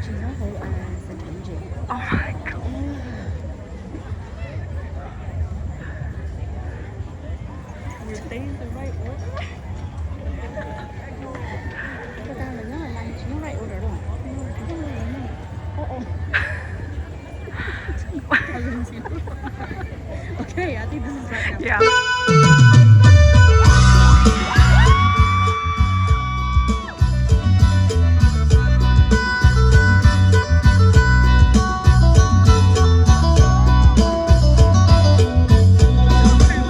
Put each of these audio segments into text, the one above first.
She's not whole, uh, sentence. Oh my God. Your thing is the right order. Koj tau lawm nyob lais tsis muaj right order los. Oh, oh. Okay, I think this is right now. Yeah.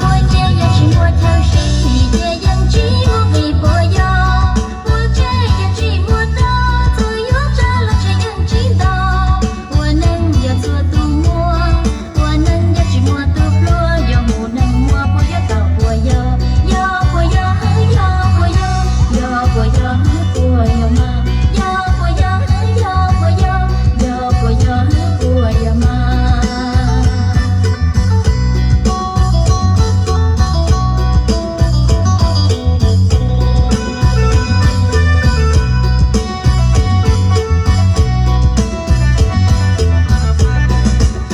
Muaj ces yog tsis muaj chaw sib ces yeej tsis muaj nqis puas yog. Muaj ces yog tsis muaj tau, txawm yuav tsa los ces yeej tsis ntau. Ua neej yog txhua tus muaj, ua neej yog tsis muaj tus pluag, yog mus neej muaj puas yuav tau puas yog, yog puas yog, yog puas yog, yog puas yog, puas yog mas, yog puas yog, yog puas yog, yog puas yog, puas yog mas.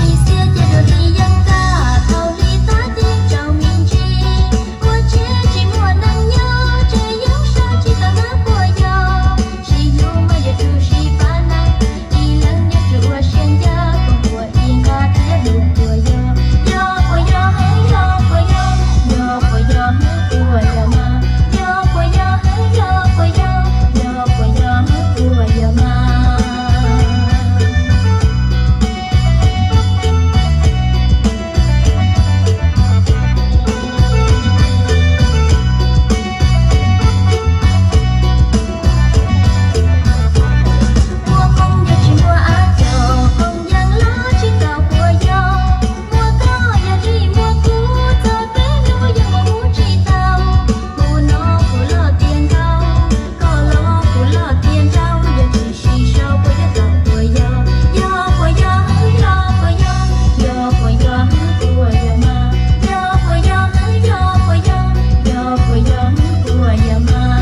Ib txhia ces dua li yeej tag, thaum li tag ces tsaus me ntsis. Ua tsev tsis muaj neeg nyob, tsev yeej sab tsis tau nab puas yog. Sib hlub mas yuav tsum sib pab neeg, ib leeg yuav tsum ua siab ncaj, koom ua ib nqag thiab hlub puas yog. Yog puas yog, yog puas yog, yog puas yog, puas yog mas. Yog puas yog, yog puas yog, yog puas yog, puas yog mas. Ua qoob yog tsis muaj ab txog, qoob yeej los tsis tau puas yog. Muaj koj yog tsis muaj kuv, txog peb hnub yeej mus mus tsis tau. Kuv no kuv los tias nkaus, koj los kuv los tias nraug, yog tsis sib sau puas yuav tau puas yog. Yog puas yog, yog puas yog, yog puas yog, puas yog mas. Yog puas yog, yog puas yog, yog puas yog, puas yog mas.